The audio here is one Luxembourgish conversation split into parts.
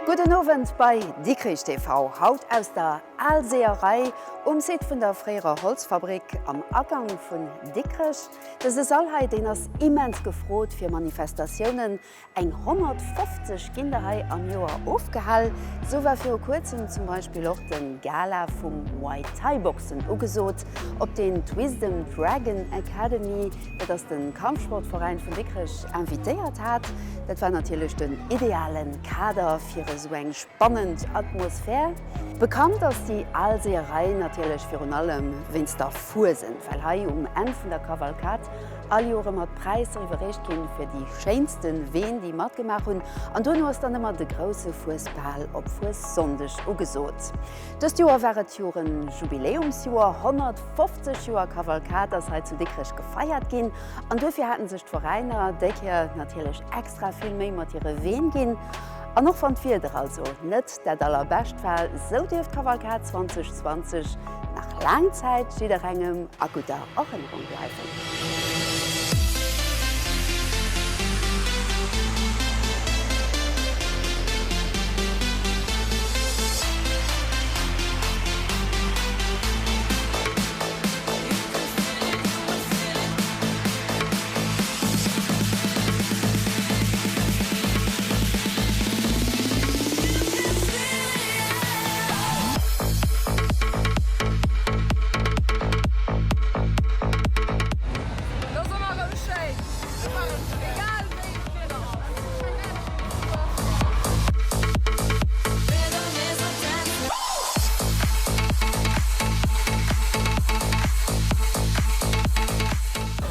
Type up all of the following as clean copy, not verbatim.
Gudden Owend bei Dikrich TV, haut aus der Aalseeërei um Site vun der fréierer Holzfabrik am Agang vun Dikrech. Dëse Sall hei, deen ass immens gefrot fir Manifestatiounen. Eng 150 ginn der hei am Joer ofgehal. Sou war viru kuerzem zum Beispill och de Gala vum Muay Thai Boxen ugesot, op deen d'Wisdom Dragon Academy, dat ass de Kampfsportveräin vun Dikrech, invitéiert hat. Dat war natierlech den ideale Kader fir esou eng spannend Atmosphär. Bekannt ass déi al Seeërei natierlech virun allem wéinst der Fuesent, well hei um Enn vun der Kavalkad all Joer ëmmer d'Präisser iwwerreecht ginn fir déi schéinste Ween, déi matgemaach hunn. An duerno ass dann ëmmer de grousse Fuesbal op Fuessonndeg ugesot. Dëst Joer war et jo en Jubiläumsjoer, 150 Joer Kavalkad ass hei zu Dikrech gefeiert ginn an duerfir haten sech d'Veräiner déi Kéier natierlech extra vill Méi mat hire Ween ginn. An och wann d'Wieder also net dat allerbescht war, sou dierft d'Kavalkad 2020 nach laang Zäit jidderengem a gudder Erënnerung bleiwen.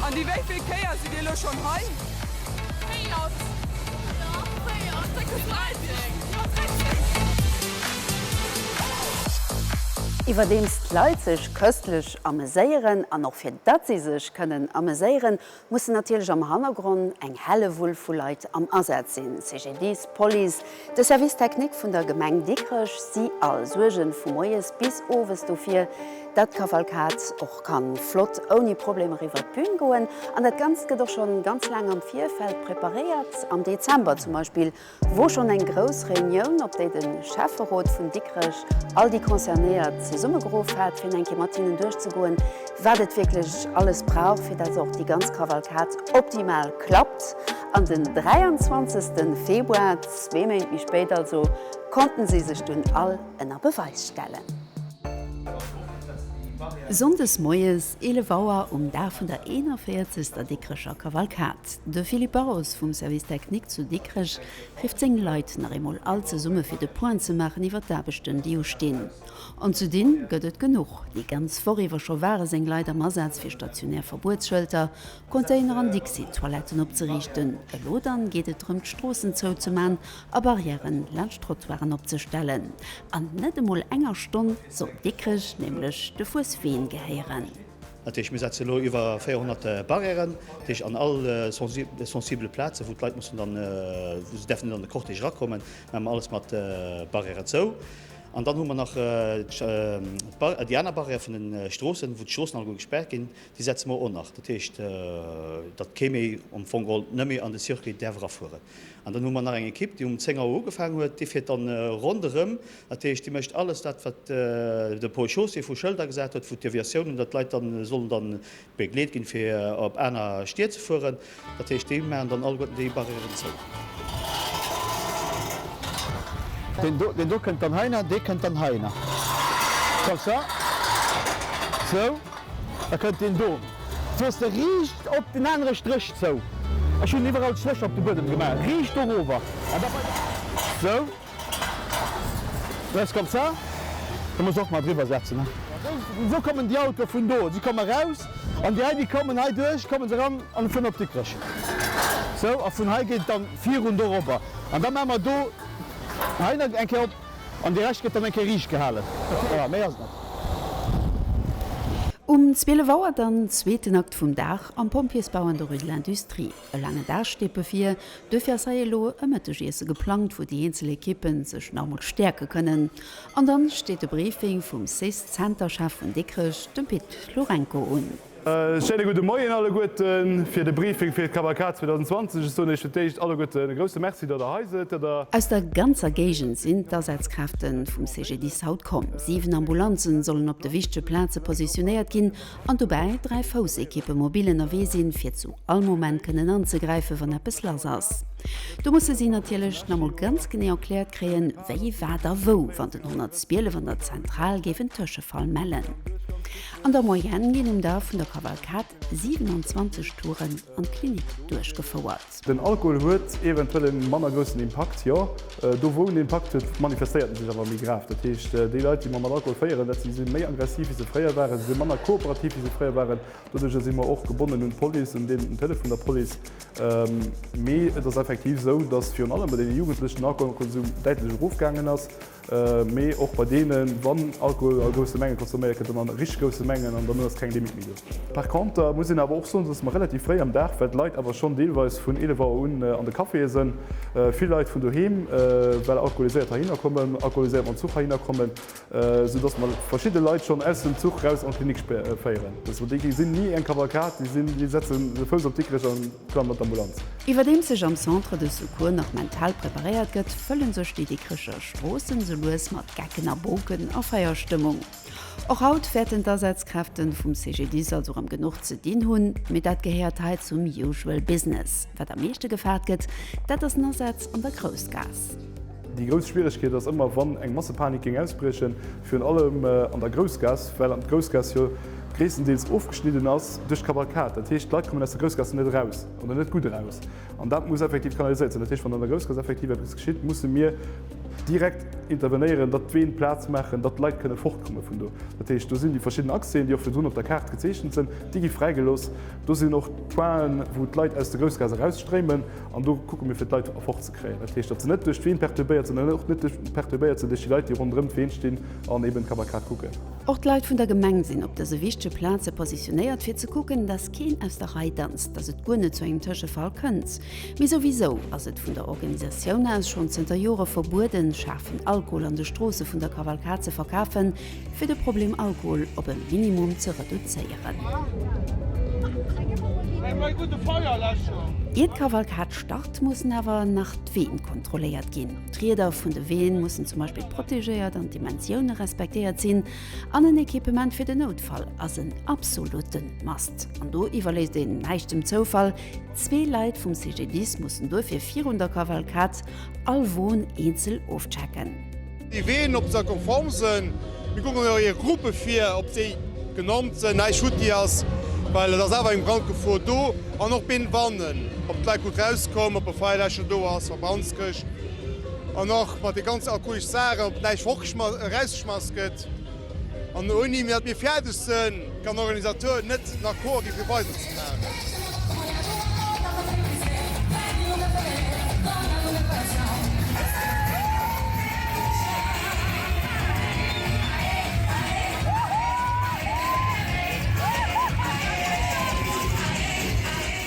An déi wéivill Kéier sidd Dir elo schonn hei? Véiert. Jo, véiert. 13. Jo, 13. Iwwerdeems d'Leit sech köstlech ameséieren, an och fir datt si sech kënnen ameséieren, mussen natierlech am Hannergronn eng Hellewull vu Leit am Asaz sinn, CGDIS, Police, de Service technique vun der Gemeng Dikrech. Si all suergen vu moies bis owes dofir, datt d'Kavalkad och kann flott ouni Problemer iwwert d'Bühn goen. An dat Ganzt gëtt och schonn ganz laang am Virfeld preparéiert, am Dezember zum Beispill wor schonn eng grouss Reunioun, op déi de Schäfferot vun Dikrech all déi Concernéiert zesummegeruff hat, fir eng Kéier mat hinnen duerchzegoen, wat et wierklech alles brauch, fir dat och déi ganz Kavalkad optimal klappt. An den 23. Februar, zwee Méint méi spéit also, konnten si sech dunn all ënner Beweis stellen. Sonndes moies 11 Auer um Dag vun der 41. Dikrecher Kavalkad. De Philippe Barros vum Service Technique zu Dikrech rifft seng Leit nach eemol all zesumme fir de Point ze maachen iwwer d'Aarbechten déi ustinn. An ze dinn gëtt et genuch. Déi ganz Woch iwwer scho ware seng Leit am Asaz fir stationär Verbuetsschëlter, Container an Dixi-Toiletten opzeriichten. Elo dann geet et drëm d'Stroossen zou ze man a Barrièren laanscht Trottoiren opzestellen. An net emol enger Stonn soll Dikrech nämlech de Fuesween gehéieren. Dat heescht, mir setze elo iwwer 400 Barrièren, dat heescht an all sensibele Plazen, wou d'Leit mussen dann, wou se däerfen net an de Cortège erakommen, maache mer alles mat Barrièren zou. An dann hu mer nach déi aner Barrière vun de Stroossen, wou d'Stroossen alleguer gespaart ginn, déi setze mer och nach. Dat heescht, datt kee méi am Fong geholl net méi an de Circuit däerf erafueren. An dann hu mer nach eng Ekipp, déi um 10 Auer ugefaangen huet, déi fiert dann ronderëm. Dat heescht, déi mécht alles dat, wat de Paul Chaussé vu Schëlder gesat huet, wou d'Deviatiounen, datt d'Leit dann sollen dann begleet ginn, fir op aner Stied ze fueren. Dat heescht, déi maachen dann alleguerten déi Barrièren zou. Deen do, deen do kënnt dann heihinner, dee kënnt dann heihinner. Comme ça. Sou. Da kënnt deen do. Fuers de riicht op den anere Stréch zou. Ech hunn iwwerall Strécher op de Buedem gemaach, riicht dorower. An da bei. Sou. Lass comme ça. Da muss och mar driwwer setzen, he. Sou kommen déi Autoe vun do, si komme raus an déi hei, déi kommen hei duerch, komme se eran an fueren op Dikrech. Sou, a vun hei geet et dann virun dorobber. An da maache mer do hei nach eng Kéier op. An dee Rescht gëtt dann eng Kéier riicht gehalen. Voilà, méi ass et net. Um 12 Auer dann zweeten Akt vum Dag am Pompjeesbau an der Rue de l'Industrie. E laangen Dag steet bevir, duerfir ass hei elo e Mëttegiesse geplangt, wou déi eenzel Ekippen sech nach emol stäerke kënnen. An dann steet de Briefing vum CIS-Zenterchef vun Dikrech, dem Pit Lourenco un. Schéine gudde Moien alleguerten fir de Briefing fir d'Kavalkad 2020. Ech soen Iech fir d'éischt alleguerten e grousse Merci, datt Der hei sidd, datt Der. Aus der ganzer Géigend sinn d'Asazkräfte vum CGDIS haut komm. 7 Ambulanzen sollen op de wichtege Plaze positionéiert ginn an dobäi 3 Foussekippe mobil ënnerwee sinn, fir zu all Moment kënnen anzegräifen, wann eppes lass ass. Do musse si natierlech nach mol ganz genee erkläert kréien, wéi, wat a wou, wann den 112 an der Zentral géif en Tëschefall mellen. An der Moyenne ginn um Dag vun der Kavalkad 27 Touren an d'Klinik duerchgefouert. Den Alkohol huet eventuell e manner groussen Impakt, jo. Do wou en Impakt huet, manifestéiert en sech awer méi grav. Dat heescht, déi Leit, déi mer mat Alkohol féieren, dat si si méi aggressiv, wéi se fréier waren, se si manner kooperativ, wéi se fréier waren. Doduercher si mer och gebonnen un d'Police, un den Telefon der Police. Mee et ass effektiv esou, datt virun allem bei deene Jugendlechen den Alkoholkonsum däitlech erofgaangen ass. Mee och bei deenen, wann Alkohol a grousse Menge consomméiert gëtt, dann a richteg grousse Mengen an dann ass keng Limite méi do. Par conter muss een awer och soen, dass mer relativ fréi am Dag, well d'Leit awer schonn deelweis vun 11 Auer un an de Caféë sënn, vill Leit vun doheem well alkoholiséiert heihinner kommen, alkoholiséiert mam Zuch heihinner kommen, sou dass mer verschidde Leit schonn aus dem Zuch raus an d'Klinik féieren. Déi sinn ni eng Kavalkad, déi sinn, déi setzen de Fouss op Dikrech an. Plan mat Ambulanz. Iwwerdeems sech am Centre de Secours nach mental preparéiert gëtt, fëllen sech déi Dikrecher Stroossen sou lues mat Gecken a Boken a Feierstëmmung. Och haut wäerten d'Asazkräften vum CGDIS also rëm genuch ze dinn hunn, mee dat gehéiert hei zum usual business. Wat am meeschte gefaart gëtt, dat ass den Asaz an der Groussgaass. Déi grouss Schwieregkeet ass ëmmer, wann eng Massepanik géing ausbriechen, virun allem an der Groussgaass, well an d'Groussgaass jo gréisstendeels ofgeschnidden ass duerch d'Kavalkad. Dat heescht, d'Leit kommen aus der Groussgaass net eraus oder net gutt eraus. An dat muss effektiv kanaliséiert sinn. Dat heescht, wann an der Groussgaass effektiv eppes geschitt, musse mir direkt intervenéieren, datt d'Ween Plaz maachen, datt d'Leit kënne fortkomme vun do. Dat heescht, do sinn déi verschidden Accèsen, déi och virdrun op der Kaart gezeechent sinn, déi gi fräigelooss. Do sinn och d'Pointen, wou d'Leit aus der Groussgaass erausstréimen. An do kucke mir fir d'Leit erfortzekréien. Dat heescht, datt se net duerch d'Ween perturbéiert sinn an och net perturbéiert sinn duerch déi Leit, déi ronderëm d'Ween stinn an eben d'Kavalkad kucken. Och d'Leit vun der Gemeng sinn op dëse wichtege Plaze positionéiert, fir ze kucken, datt keen aus der Rei danzt, datt et guer net zu engem Tëschefall kënnt. Mee souwisou ass et vun der Organisatioun aus schonn zënter Jore verbueden, schaarfen Alkohol an de Stroosse vun der Kavalkad ze verkafen, fir de Problem Alkohol op e Minimum ze reduzéieren. Ier d'Kavalkad start, mussen awer nach d'Ween kontrolléiert ginn. D'Rieder vun de Ween mussen zum Beispill protegéiert an d'Dimensioune respektéiert sinn. An en Equipement fir den Noutfall ass en absolutte Must. An do iwwerléisst een näischt dem Zoufall. Zwee Leit vum CGDIS mussen duerfir virun der Kavalkad all Won eenzel ofchecken. Déi Ween, ob se konform sënn. Mir kucken och hir Gruppe vir, ob déi genormt sënn, näischt futti ass, well et ass awer eng Brandgefor do. An och Been-Wannen, ob d'Leit gutt rauskomm, ob e Feierläscher do ass, Verbrandskëscht. An och mat de ganzen alkoholesch Saachen, ob näischt fortgeschmass gëtt. An ouni datt mir fäerdeg sënn, kann den Organisateur net den Accord gi fir weider ze maachen.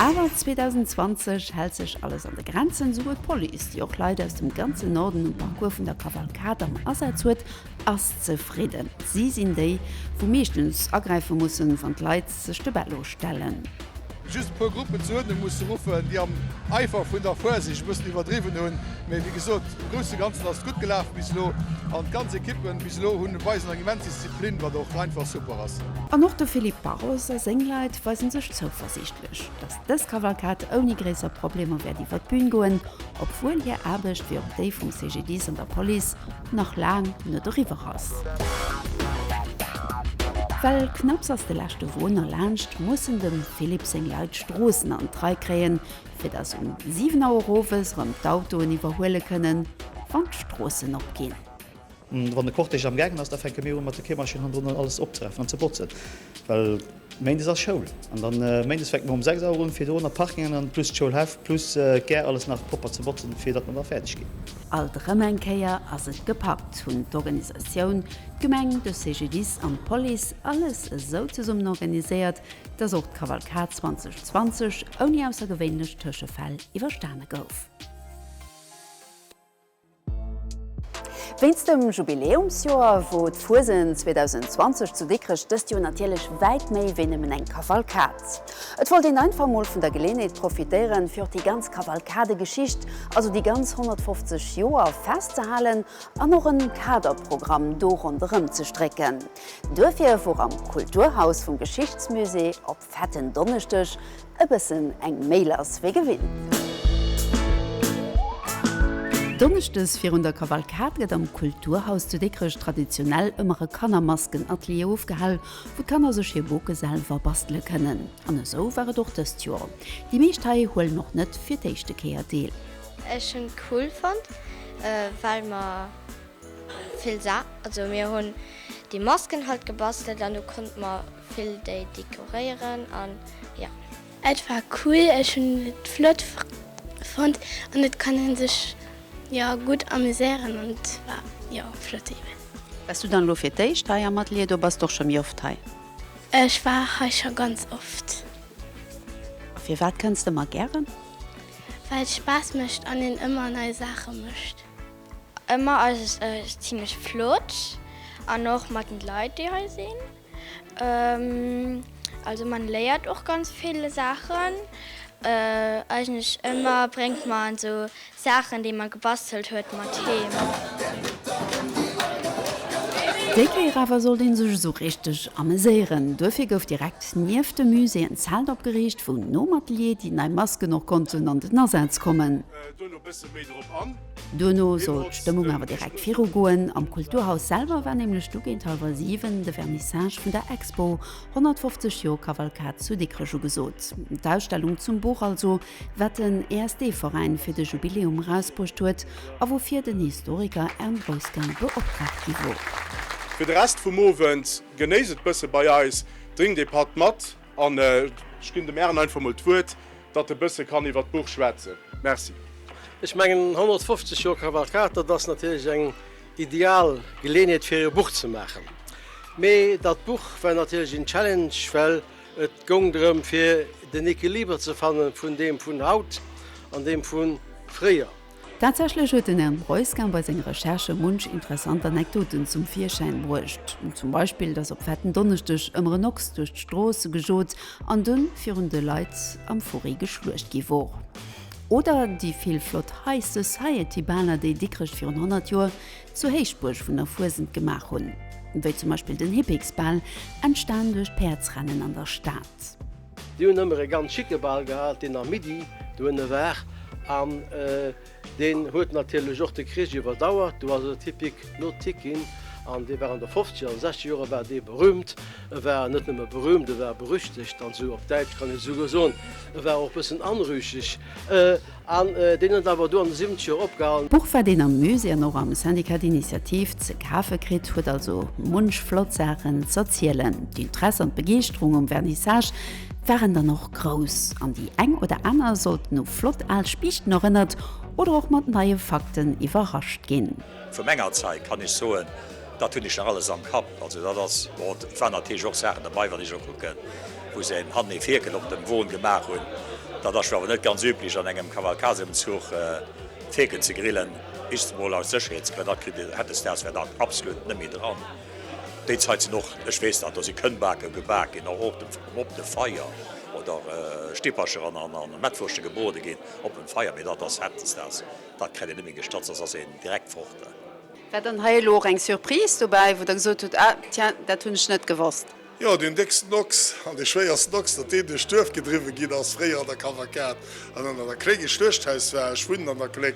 Awer 2020 hält sech alles an de Grenzen, souguer d'Police, déi och Leit aus dem ganzen Norden um Parcours vun der Kavalkad am Asaz huet, ass zefridden. Si sinn déi, wou meeschtens agräife mussen, wann d'Leit sech de Bello stellen. Just e puer Gruppen zu Uerdnung musse ruffen, déi am Eifer vun der Fuer sech e bëssen iwwerdriwwen hunn. Mee wéi gesot, am grousse Ganzen ass et gutt gelaf bis elo an d'ganz Ekippen bis elo hunn weisen eng immens Disziplin, wat och einfach super ass. An och de Philippe Barros a seng Leit weisen sech zouversiichtlech, datt dës Kavalkad ouni gréisser Problemer wäert iwwer d'Bün goen, obwuel hir Aarbecht, wéi och déi vum CGDIS an der Police, nach laang net eriwwer ass. Well knapps ass de leschte Won erlaanscht, mussen dem Philippe seng Leit d'Stroossen an d'Rei kréien, fir dass um 7 Auer owes erëm d'Autoen iwwerhuele kënnen, wann d'Stroossen opginn. Wann de Cortège am gaangen ass, da fänke mir u mat de Kehrmaschinn hannendrun alles opzerafen an ze botzen, well méindes ass Schoul. An dann méindes fänke mer um 6 Auer un, fir do an der Parking an plus d'Schoulhäff plus d'Gare alles nach propper ze botzen, fir datt mer da fäerdeg ginn. Alt erëm eng Kéier ass et gepackt, hunn d'Organisatioun, d'Gemeng, de CGDIS an d'Police alles esou zesummen organiséiert, dass och d'Kavalkad 2020 ouni aussergewéinlech Tëschefäll iwwerstane gouf. Wéinst dem Jubiläumsjoer wor d'Fuesent 2020 zu Dikrech dëst Joer natierlech wäit méi wéi nëmmen eng Kavalkad. Et wollt een einfach mol vun der Geleenheet profitéieren, fir och déi ganz Kavalkadegeschicht, also déi ganz 150 Joer, festzehalen an och en Kaderprogramm do ronderëm ze strécken. Duerfir wor am Kulturhaus vum Geschichtsmusée op Fetten Donneschdeg e bëssen eng méi lass wéi gewinnt. Donneschdes virun der Kavalkad gëtt am Kulturhaus zu Dikrech traditionell ëmmer e Kannermasken-Atelier ofgehal, wou d'Kanner sech hir Boke selwer bastele kënnen. An esou war et och dëst Joer. Déi meescht hei huelen och net fir d'éischte Kéier deel. Ech hunn cool fonnt, well mer vill Sa also mir hunn déi Masken halt gebastelt an du konnte mer vill déi dekoréieren an jo. Et war cool, ech hunn et flott fonnt an et kann een sech jo gutt amuséieren an et war jo flott eben. Waars du dann elo fir d'éischt hei am Atelier oder bass de och scho méi oft hei? Ech war hei scho ganz oft. A firwat kënns de ëmmer gären? Well et Spaass mécht an een ëmmer nei Saache mécht. Ëmmer ass et zimlech flott an och mat den Leit déi hei sinn. Also man léiert och ganz vill Saachen. Eigentlech ëmmer bréngt man sou Saachen déi man gebastelt huet mat heem. Déi Kéier awer sollt een sech esou richteg ameséieren. Duerfir gouf direkt nieft dem Musée en Zelt opgeriicht, wou nom Atelier déi nei Masken och konnten an den Asaz kommen. Duerno sollt d'Stëmmung awer direkt viru goen. Am Kulturhaus selwer war nämlech du géint hallwer 7 de Vernissage vun der Expo 150 Joer Kavalkad zu Dikrech ugesot. D'Ausstellung zum Buch also, wat den ESD-Veräin fir de Jubiläum erausbruecht huet a woufir den Historiker Ern Reusquin beoptraagt gi wor. Fir de Rest vum Owend genéisst et bësse bei eis, drénkt ee Patt mat an ech ginn dem Ern einfach mol d'Wuert, datt e bësse kann iwwer d'Buch schwätzen. Merci. Ech mengen, 150 Joer Kavalkad, dat ass natierlech eng ideal Geleeënheet fir e Buch ze maachen. Mee dat Buch war natierlech en Challenge, well et goung drëm fir den Equiliber ze fanne vun deem vun haut an deem vu fréier. Tatsächlech huet den Ern Breusquin bei senge Recherchë munch interessant Anekdoten zum Virschäin bruecht. Zum Beispill, datt op Fetten Donneschdeg ëmmer en Ochs duerch d'Strooss gejot an dunn virun de Leit am Furri geschluecht gi wor. Oder déi vill flott High Society Baler, déi Dikrech virun 100 Joer zur Héichbuerg vun der Fuesent gemaach hunn. Wéi zum Beispill den Hippiksbal, entstan duerch d'Päerdsrennen an der Stad. Déi hunn ëmmer e ganz schicke Bal gehat, deen am Midi dohinne war. An deen huet natierlech och de Krich iwwerdauert. Do ass et Hippique Nautique ginn. An dee war an de fofzeger an sechzeger Jore war dee berühmt. E war net nëmme berühmt, e war berüchtegt. An esou op Däitsch kann ee souguer soen, e war och e bëssen anrüchig. An deen huet awer do an de siwwenzeger Joer opgehalen. D'Buch, wat een am Musée an och am Syndicat d'Initiative ze kafe kritt, huet also munch flott Saachen z'erzielen. D'Interesse an d'Begeeschterung um Vernissage waren dann och grouss an déi eng oder aner sollten u flott al Spiichten erënnert oder och mat neie Fakten iwwerrascht ginn. Vu menger Zait kann ech soen, dat hunn ech nach alles am Kapp. Also dat ass, bon, et waren natierlech och Saachen derbei, wann ech elo kucken, wou se en hannen ee Fierkel op dem Won gemaach hunn. Dat ass jo awer net ganz üblech an engem Kavalkadsëmzuch Fierkel ze grillen. Éischtens emol aus Sécherheetsgrënn, dat kritt een hautdesdaags wär dat absolut net méi dran. Déi Zait sinn och, ech weess dat, do si Kënnbake gebak ginn, och op dem, op de Feier oder Stippercher an an Mettwurschte gebrode ginn op dem Feier, mee dat ass hautdesdaags Dat kréit een net méi gestatzt, soss ass een direkt fort. War dann hei elo och eng Surprise dobäi, wou Der gesot hutt, Ah, tiens, dat hunn ech net gewosst? Jo, deen décksten Ochs an dee schwéiersten Ochs, datt deen duerch d'Duerf gedriwwe ginn ass, fréier an der Kavalkad an an der Kléck e Schluechthaus war. Ech wunnen an der Kléck.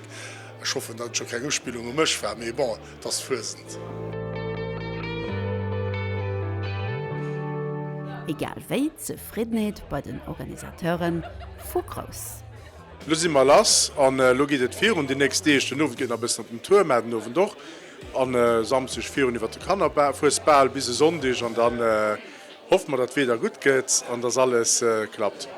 Ech hoffen, datt et scho keng Uspillung u mech war, mee bon, et ass Fuesent. Egal wéi, d'Zefriddenheet bei den Organisateure vu grouss. Lo si mer lass an elo geet et virun déi nächst Deeg. Den Owend geet nach e bëssen op den Tour, mä den Owend och. An e Samsdeg virun iwwer de Kannerfuesbal bis e Sonndeg an dann hoffe mer, datt d'Wieder gutt gëtt an datt alles klappt.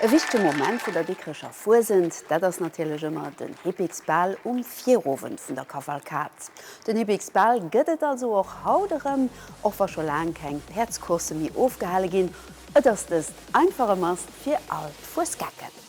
E wichtege Moment vun der Dikrecher Fuesent, dat ass natierlech ëmmer den Hippiksbal um Virowend vun der Kavalkad. Den Hippiksbal gëtt et also och haut erëm, och wa scho laang keng Päerdscoursse méi ofgehale ginn. Et ass dëst einfach e Must fir all d'Fuesgecken.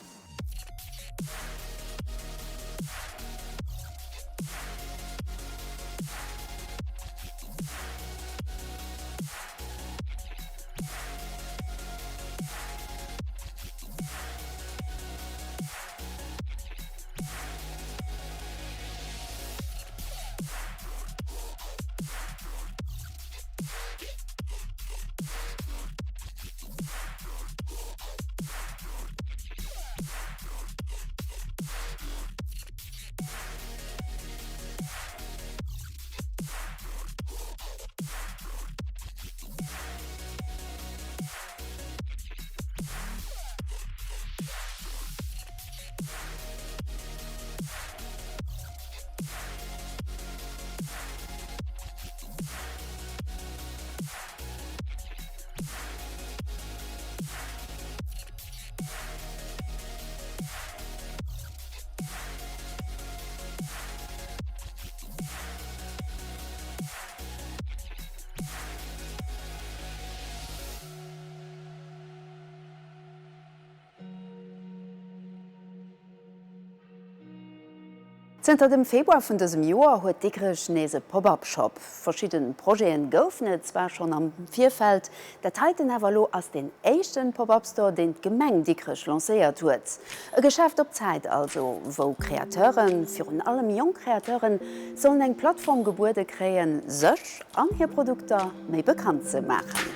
Zënter dem Februar vun dësem Joer huet Dikrech nees e Pop-Up-Shop. Verschidden Projeten goufen et zwar schonn am Virfeld, dat heiten awer elo ass deen éischten Pop-Up-Store, deen d'Gemeng Dikrech lancéiert huet. E Geschäft op Zäit also, wou Kreateuren, virun allem jonk Kreateuren, sollen eng Plattform gebuede kréien, sech an hir Produkter méi bekannt ze maachen.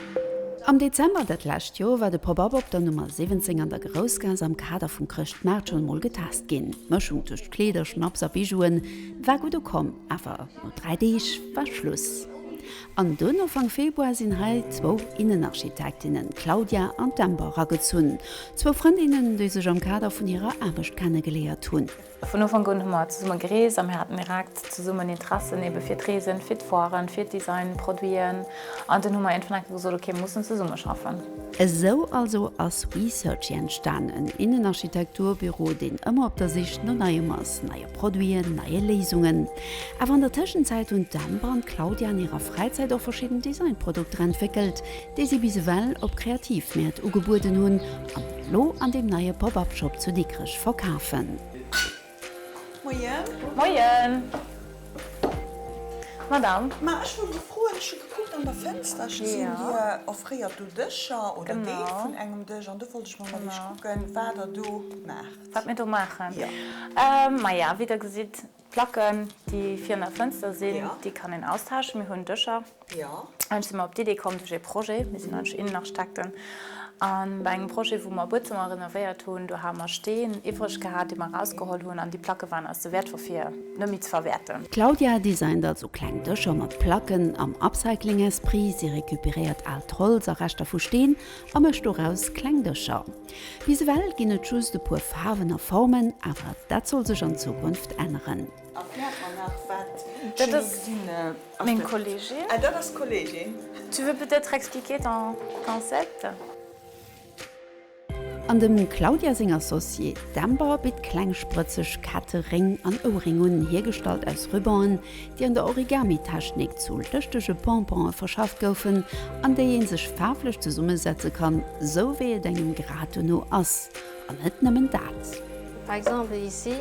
Am Dezember dat lescht Joer war de Pop-Up op der Nummer 17 an der Groussgaass am Kader vum Chrëschtmaart schonn emol getest ginn. D'Mëschung tëscht Kleeder, Schnaps a Bijouen war gutt ukomm, awer no 3 Deeg war Schluss. An dunn Ufank Februar sinn hei zwou Innenarchitektinnen, d'Claudia an d'Amber, eragezunn. Zwou Frëndinnen, déi sech am Kader vun hirer Aarbecht kennegeléiert hunn. Vun Ufank un hu mer zesumme gereest a mir haten direkt zesummen Interessen ebe fir d'Reesen, fir d'Foiren, fir d'Design-Produiten an dunn hu mer iergendwann enke gesot, ok, mir mussen zesummeschaffen. Esou also ass Researchy entstan, en Innenarchitekturbüro, deen ëmmer op der Sich no Neiem ass, neie Produiten, neie Léisungen. Awer an der Tëschenzäit hunn d'Amber an d'Claudia an hirer Fräizäit och verschidden Designprodukter entwéckelt, déi si bis ewell op Kreativmäert ugebueden hunn an elo an deem neie Pop-Up-Shop zu Dikrech verkafen. Moien. Moien, Madame. Ma ech wollt elo froen, ech hu gekuckt an der Fënster, ech gesinn Dir offréiert do Dëscher oder Deel vun engem Dësch an do wollt ech mol mat Iech kucken, wat Der do maacht. Wat mir do maachen? Maja, wéi Der gesitt, D'Placken, déi virun der Fënster sinn, déi kann een austauschen. Mir hunn Dëscher. Eigentlech si mer op d'Idee komm duerch ee Projet. Mir sinn eigentlech Innenarchitekten. A bei engem Projet, wou mer Buedzëmmer renovéiert hunn, do hate mer Steen iwwreg gehat, déi mer erausgeholl hunn. An déi Placke waren eis ze wäertvoll, fir net méi ze verwäerten. D'Claudia designt also kleng Dëscher mat Placken am Upcycling-Esprit. Si recuperéiert aalt Holz a Reschter vu Steen a mécht doraus kleng Dëscher. Bis ewell ginn et just e puer Faarwen a Formen, awer dat soll sech an Zukunft änneren. Erkläert mer nach wat Dat ass meng Kollegin. Ah, dat ass d'Kollegin. Tu veux peut-être expliquer ton concept? An dem Claudia seng Associée, d'Amber, bitt kleng sprëtzeg Kette, Réng an Ouerréng un, hiergestallt aus Rubanen, déi an der Origami-Technik zu lëschtege Bonbonë verschafft goufen an déi ee sech faarflech zesummesetze kann, sou wéi et engem grad dono ass. An net nëmmen dat. Par exemple ici.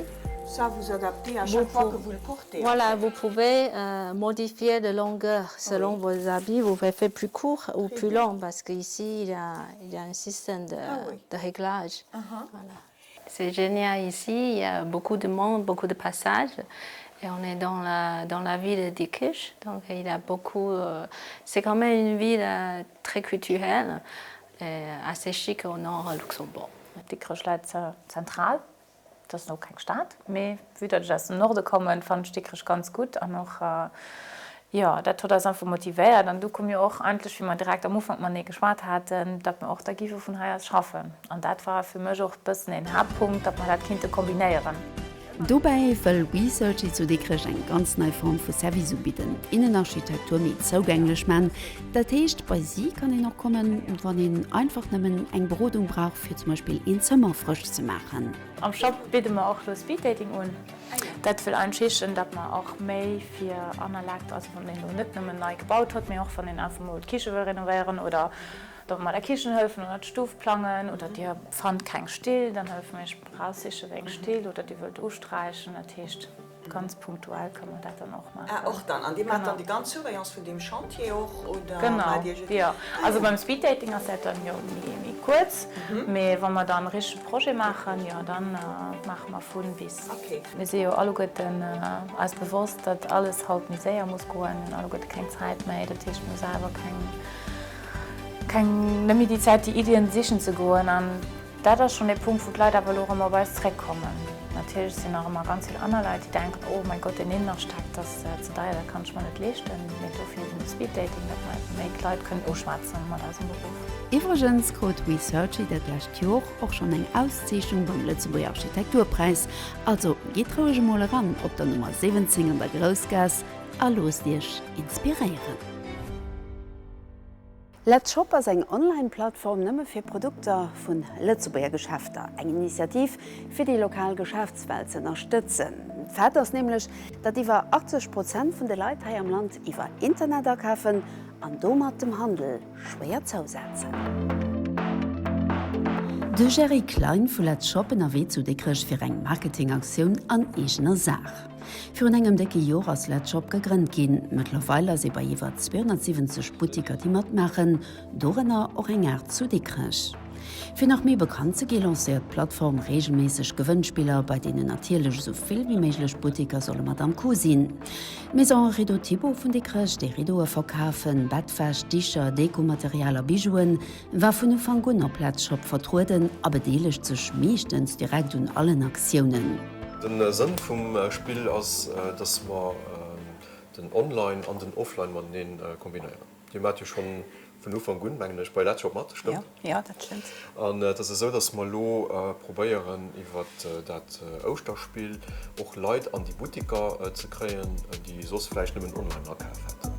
Ça vous adaptez à chaque fois que vous le portez. Voilà, vous pouvez modifier de longueur selon vos habits, vous pouvez faire plus court ou plus long parce que ici il y a il y a un système de de réglage. Voilà. C'est génial ici, il y a beaucoup de monde, beaucoup de passages et on est dans la, dans la ville de Dikish, donc il y a beaucoup euh, c'est quand même une ville euh, très culturelle et assez chic au nord Luxembourg. Dikrech läit zentral. Et ass elo keng Stad, mee vue datt ech aus dem Norde kommen, fannen ech Dikrech ganz gutt an och, jo, dat huet eis einfach motivéiert. An du koum jo och eigentlech, wéi mer direkt am Ufank matenee geschwat haten, datt mer och da géife vun hei aus schaffen. An dat war fir mech och e bëssen een Haaptpunkt, datt mer dat kinnte kombinéieren. Dobäi wëll Researchy zu Dikrech eng ganz nei Form vu Service ubidden, Innenarchitektur méi zougänglech man. Dat heescht, bei si kann een och kommen, wann een einfach nëmmen eng Berodung brauch, fir zum Beispill een Zëmmer frësch ze maachen. Am Shop bidde mer och elo Speeddating un. Dat wëll eigentlech heeschen, datt mer och méi fir aner Leit, also wann een elo net nëmmen nei gebaut huet, mee och wann een einfach mol d'Kiche wëll renovéieren oder datt mer der Kichen hëllefen oder d'Stuff plangen oder dir fannt keng Still, dann hëllefe mir iech eraussiche wéi eng Still oder dir wëllt usträichen. Dat heescht, ganz punktuell kënne mer dat dann och maachen. Ah, och dann. An Dir maacht dann déi ganz Surveillance vun deem Chantier och, oder Genau, maacht Dir just. jo. Also beim Speeddating ass dat dann jo méi kuerz, mee wa mer dann e richtege Projet maachen, jo, dann maache mer vun bis. Okay. Mir si jo alleguerten eis bewosst, datt alles haut méi séier muss goen. Mir hunn alleguerte keng Zäit méi, dat heescht mir hu selwer keng, keng, net méi déi Zäit déi Iddien sichen ze goen. An dat ass schonn ee Punkt, wou d'Leit awer elo erëm op eis zréckkommen. Natierlech sinn nach ëmmer ganz vill aner Leit, déi denken, oh mäi Gott, deen Innenarchitekt ass ze deier, dat kann ech mer net leeschten. Mee dofir eben de Speeddating, datt mer eben méi d'Leit kënnen uschwätzen mat eisem Beruff. Iwwregens krut Researchy dat lescht Jor och schonn eng Auszeechnung beim Lëtzebuerger Architekturpräis. Also gitt roueg emol eran op der Nummer 17 an der Groussgaass a loosst iech inspiréieren. Let's Shop ass eng Online-Plattform nëmme fir Produkter vu Lëtzebuerger Geschäfter. Eng Initiativ, fir déi lokal Geschäftswelt ze ënnerstëtzen. Fait ass nämlech, datt iwwer 80 Prozent vun de Leit hei am Land iwwer Internet akafen an domat dem Handel schwéier zousetzen. De Jerry Klein vu Let's Shop ënnerwee zu Dikrech fir eng Marketingaktioun an eegener Saach. Virun engem décke Jor ass Letzshop gegrënnt ginn. Mëttlerweil ass ee bei iwwer 270 Buttiker déi matmaachen, dorënner och eng Aart zu Dikrech. Fir nach méi bekannt ze gi lancéiert d'Plattform reegelméisseg Gewënnspiller, bei deenen natierlech esou vill wéi méiglech Buttiker solle mat am Coup sinn. D'Maison Rideau Thibault vun Dikrech, déi Riddoe verkafen, Bettwäsch, Dicher, Dekomaterial a Bijouen, War vun Ufank un op Letzshop vertrueden a bedeelegt sech meeschtens direkt un allen Aktiounen. Den Sënn vum Spill ass, dass mer den Online an den Offline mateneen kombinéieren. Dir maacht jo schonn vun Ufank un, mengen ech, bei Letzshop mat, stëmmt? Jo, dat stëmmt. An et ass esou, dass mer elo probéieren, iwwer dat Ouschterspill och Leit an déi Buttiker ze kréien, déi soss vläicht nëmmen online akaf hätten.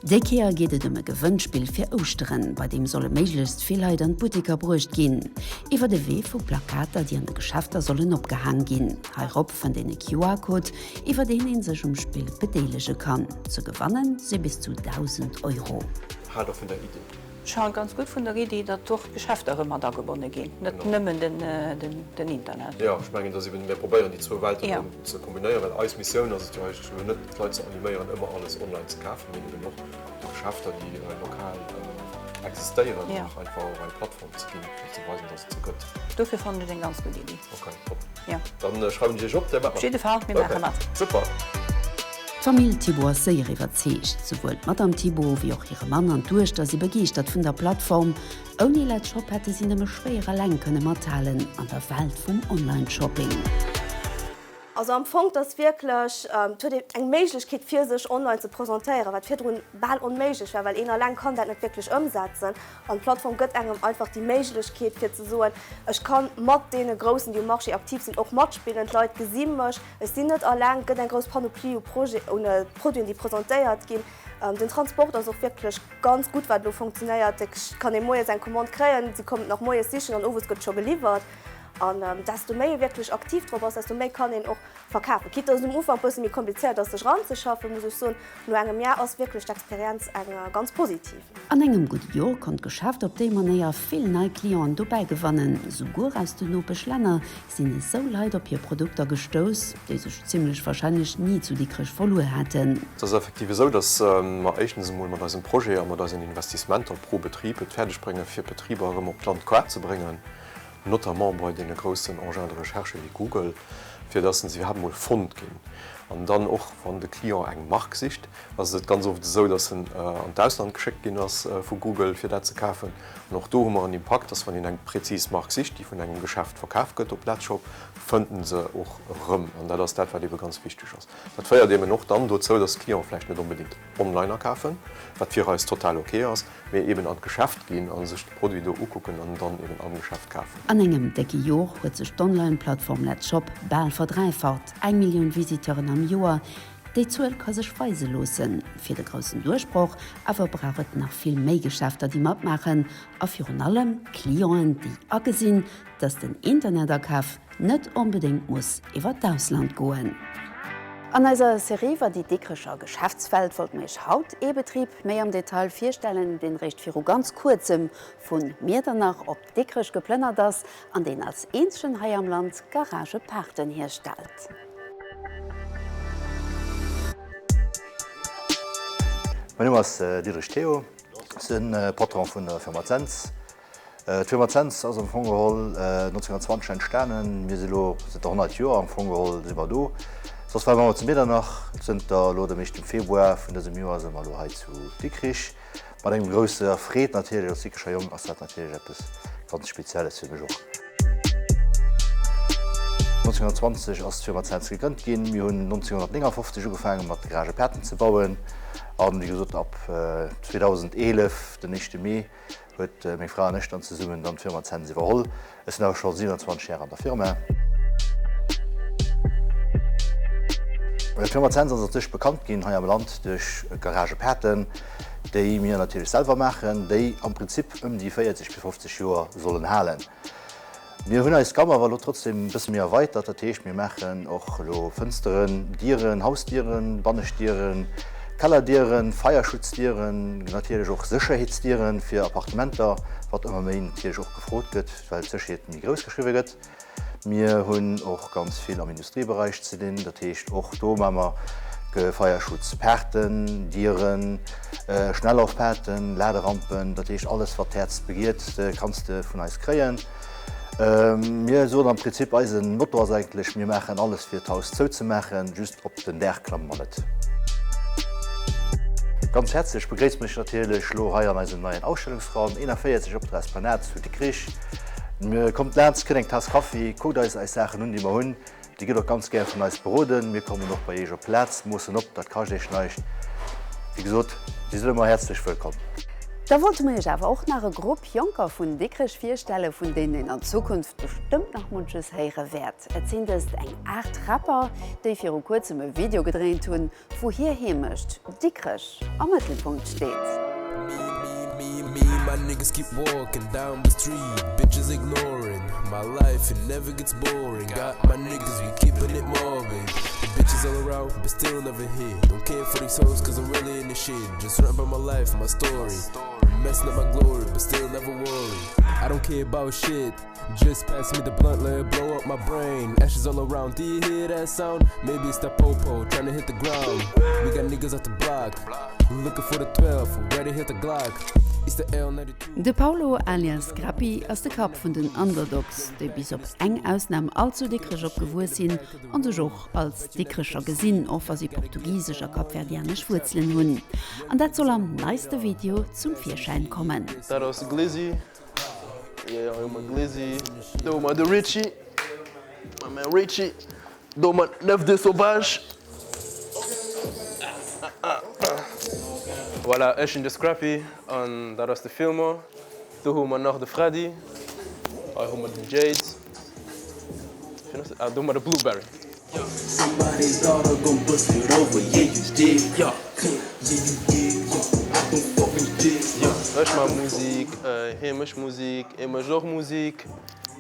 Déi Kéier geet et ëm e Gewënnspill fir Ouschteren, bei deem solle méiglechst vill Leit an d'Butteker bruecht ginn. Iwwer de Wee vu Plakater, déi an de Geschäfter sollen opgehaang ginn. Heirop fënnt een e QR-Code, iwwer deen ee sech um Spill bedeelege kann. Ze gewanne si bis zu 1.000 Euro. Haalt der vun der Iddi? Ech halen ganz gutt vun der Iddi, datt och d'Geschäfter erëm mat agebonne ginn, net nëmmen den Internet. Jo, ech mengen, dass eben, mir probéieren déi zwou Welten erëm ze kombinéieren, well eis Missioun ass et jo eigentlech elo net, d'Leit ze animéieren, ëmmer alles online ze kafen, mee eben och de Geschäfter, déi lokal existéieren, och einfach och eng Plattform ze ginn, fir ze weisen, dass et se gëtt. Dofir fannen ech et eng ganz gutt Iddi. Ok, top. Dann schreiwen ech Iech op, Dir maacht mat? Op jidde Fall, mir maache mat. Super. D'Famill Thibault ass séier iwwerzeegt. Souwuel d'Madame Thibault wéi och hire Mann an d'Duechter si begeeschtert vun der Plattform. Ouni Let's Shop hätte si nëmme schwéier eleng kënne mathalen an der Welt vum Online-Shopping. Also am Fong, 't ass wierklech, 't huet een eng Méiglechkeet fir sech online ze presentéieren, wat virdrun bal onméiglech war, well een alleng kann dat net wierklech ëmsetzen. An d'Plattform gëtt engem einfach déi Méiglechkeet fir ze soen, ech kann mat deene Groussen, déi um Marché aktiv sinn, och matspillen, d'Leit gesi mech, ech sinn net alleng, et gëtt eng grouss Panoplie u Projet, un Produiten, déi presentéiert ginn. Den Transport ass och wierklech ganz gutt, wat elo funktionéiert. Et kann ee moies eng Commande kréien, si kommen et nach moies sichen an owes gëtt et scho geliwwert. An desto méi ee wierklech aktiv drop ass, desto méi kann een och verkafen. Quitte dass et um Ufank bësse méi komplizéiert ass, sech eranzeschaffen, muss ech soen, no engem Jar ass wierklech d'Experienz eng ganz positiv. An engem gudde Jor konnt d'Geschäft op déi Manéier vill nei Clienten dobäi gewannen. Souguer aus den Nopeschlänner sinn esou Leit op hir Produkter gestouss, déi sech zimmlech warscheinlech ni zu Dikrech verluer hätten. Et ass effektiv esou, dass mer éischtens emol mat eisem Projet a mat eisen Investissementer pro Betrib et fäerdeg bréngen, fir d'Betriber erëm op d'Landkaart ze bréngen. notamment bei deene groussen Engins de recherche wéi Google, fir dass se iwwerhaapt emol fonnt ginn. An dann och, wann de Client eng Mark sicht, ass et ganz oft esou, dass en an d'Ausland geschéckt ginn ass vu Google, fir dat ze kafen. An och do hu mer en Impakt, dass wann een eng prezis Mark sicht, déi vun engem Geschäft verkaf gëtt op Letzshop, fënnt en se och erëm. An dat ass dat, wat eebe ganz wichteg ass. Dat féiert eeben och dann dozou, dass d'Clienten vläicht net onbedéngt online akafen, wat fir eis total ok ass, mee eeben an d'Geschäft ginn a sech de Produit do ukucken an dann eeben am Geschäft kafen. An engem décke Jor huet sech d'Online-Plattform Letzshop bal verdräifacht, eng Millioun Visiteuren am Joer, déi Zuel ka sech weise loossen. Fir de groussen Duerchbroch awer brauch et nach vill méi Geschäfter, déi matmaachen a virun allem Clienten, déi agesinn, dass den Internetakaf net onbedéngt muss iwwer d'Ausland goen. An eiser Serie iwwer déi Dikrecher Geschäftswelt wollte mer Iech haut ee Betrib méi am Detail virstellen, deen eréischt viru ganz kuerzem vu Miedernach op Dikrech geplënnert ass an deen als eenzegen hei am Land Garagepaarten hierstellt. Mäin Numm ass Diederich Theo, sinn Patron vun der Firma Zens. D'Firma Zens ass am Fong geholl 1920 entstanen. Mir si lo zënter 100 Joer am Fong geholl si mer do. Soss ware mer ëmmer zu Miedernach. Zënter elo dem éischten Februar vun dësem Joer si mer elo hei zu Dikrich. Mat engem grousser Freed natierlech. Als Dikrecher Jong ass dat natierlech eppes ganz Spezielles fir mech och. 1920 ass d'Firma Zens gegrënnt ginn. Mir hunn 1959 ugefaange mat Garagepaarten ze bauen. An wéi gesot ab 2011, den éischte Mee, Huet meng Fra an ech dann zesummen dann d'Firma Zens iwwerholl. Ech sinn awer scho 27 Jahre an der Firma. D'Firma Zens ass an sech bekannt ginn hei am Land duerch Garagepaarten, déi mir natierlech selwer maachen, déi am Prinzip ëm déi 40 bis 50 Joer sollen halen. Mir hunn eis Gamme awer elo trotzdem e bësse méi erweitert. Dat heescht, mir maachen och elo Fënsteren, Dieren, Hausdieren, Banneschtdieren, Kellerdieren, Feierschutzdieren, natierlech och Sécherheetsdieren fir Appartementer, wat ëmmer méi natierlech och gefrot gëtt, well d'Sécherheet méi grouss geschriwwe gëtt. Mir hunn och ganz vill am Industriebereich ze dinn. Dat heescht, och do maache mer Feierschutzpaarten, Dieren, Schnellaufpaarten, Laderampen, dat heescht alles wat d'Häerz begiert, kanns de vun eis kréien. Mir soen am Prinzip, eisen Motto ass eigentlech, mir maachen alles fir d'Haus zouzemaachen, just op den Daach klamme mer net. Ganz häerzlech begréisst mech natierlech lo hei an eisem neien Ausstellungsraum 41 op der Esplanade zu Dikrich. Kommt laanscht, kritt eng Taass Kaffi, kuckt eis eis Saachen un déi mer hunn. Dir gitt och ganz gär vun eis beroden. Mir kommen och bei Iech op d'Plaz, moossen op, dat kascht Iech näischt. Wéi gesot, Dir sidd ëmmer häerzlech wëllkomm. Da wollte mer Iech awer och nach e Grupp Jonker vun Dikrech virstellen, vun deenen een an Zukunft bestëmmt nach munches héiere wäert. Et sinn dëst eng 8 Rapper, déi viru kuerzem e Video gedréint hunn, Wou hir Heemecht, Dikrech, am Mëttelpunkt steet. Just pass me the blunt, let it blow up my brain. Ashes all around, do you hear that sound? Maybe it's that popo trying to hit the ground. We got niggas off the block, looking for the 12, ready hit the Glock. It's the L92. De Paulo alias Grappi ass de Kapp vun den Underdogs, déi bis op eng Ausnam all zu Dikrech opgewuess sinn an sech och als Dikrecher gesinn, och wa si portugisesch a kapverdianesch Wuerzelen hunn. An dat soll am neiste Video zum Virschäin kommen. Dat ass Glizzy. Yeah, hei hu mer Glizzy, do hu mer de Richie, my man Richie, do hu mer d'Neuf de Sauvage. Voilà, ech sinn de Scrappy an dat ass de Filmer. Do hu mer nach de Freddy, hei hu mer den Jade, ah do hu mer de Blueberry. Ech maache Musik, hie mécht Musik, hie mécht och Musik,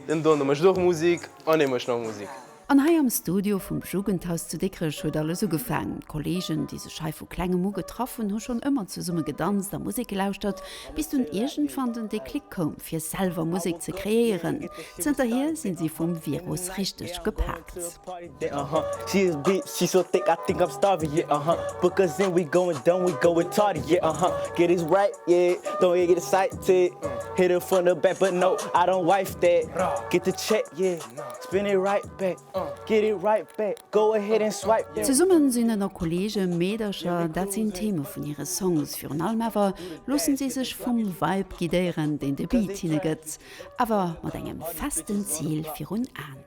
den Dono mécht och Musik an hie mécht nach Musik. An hei am Studio vum Jugendhaus zu Dikrech huet alles ugefaang. D'Kollegen, déi sech hei vu klengem u getraff hunn, hu schonn ëmmer zesumme gedanzt a Musek gelauschtert, bis dunn iergendwann den Déclic koum, fir selwer Musek ze kreéieren. Zënterhier sinn si vum Virus richteg gepaakt. Get it right back, go ahead and swipe. Zesummen sinn ënner Kolleege Meedercher, dat sinn d'Theme vun hire Songs. Virun allem awer loossen si sech vum Vibe guidéieren, deen de Beat hinne gëtt, awer mat engem festen Zil virun Aen.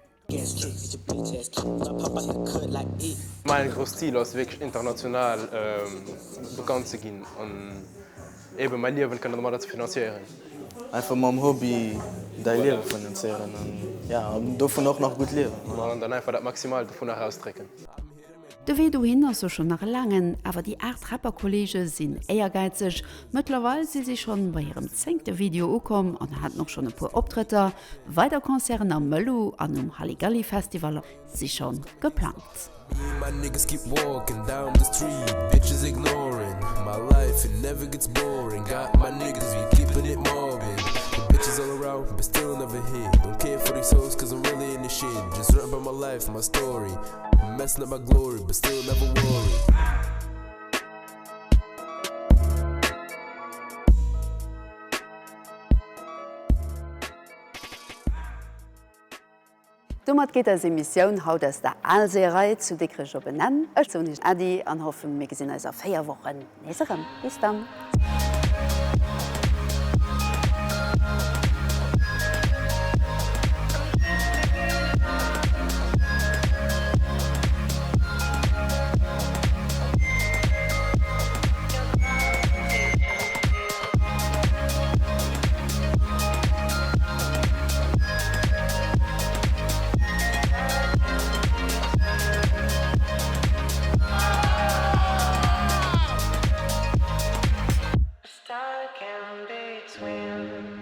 Mäin grousst Zil ass wierklech international bekannt ze ginn an eben mäi Liewen kënnen domadder ze finanziéieren. Einfach mam Hobby däi Liewe finanzéieren an ja an dovun och nach gutt liewen. An dann einfach dat Maximalt dovun erausdrécken. De Wee dohin ass sécher nach e laangen, awer déi 8 Rapper-Kolleege sinn éiergäizeg. Mëttlerweil si si schonn bei hirem zéngte Video ukomm an haten och schonn e puer Optrëtter. Weider Concerten am Mëllu an um Halligalli Festival si scho geplangt. Messing up my glory, but still never worry. Domat geet eis Emissioun haut aus der Aalseeërei zu Dikrech op en Enn. Ech soen Iech Äddi an hoffen, mir gesinn eis a 4 Wochen nees erëm. Bis dann! Stuck in between.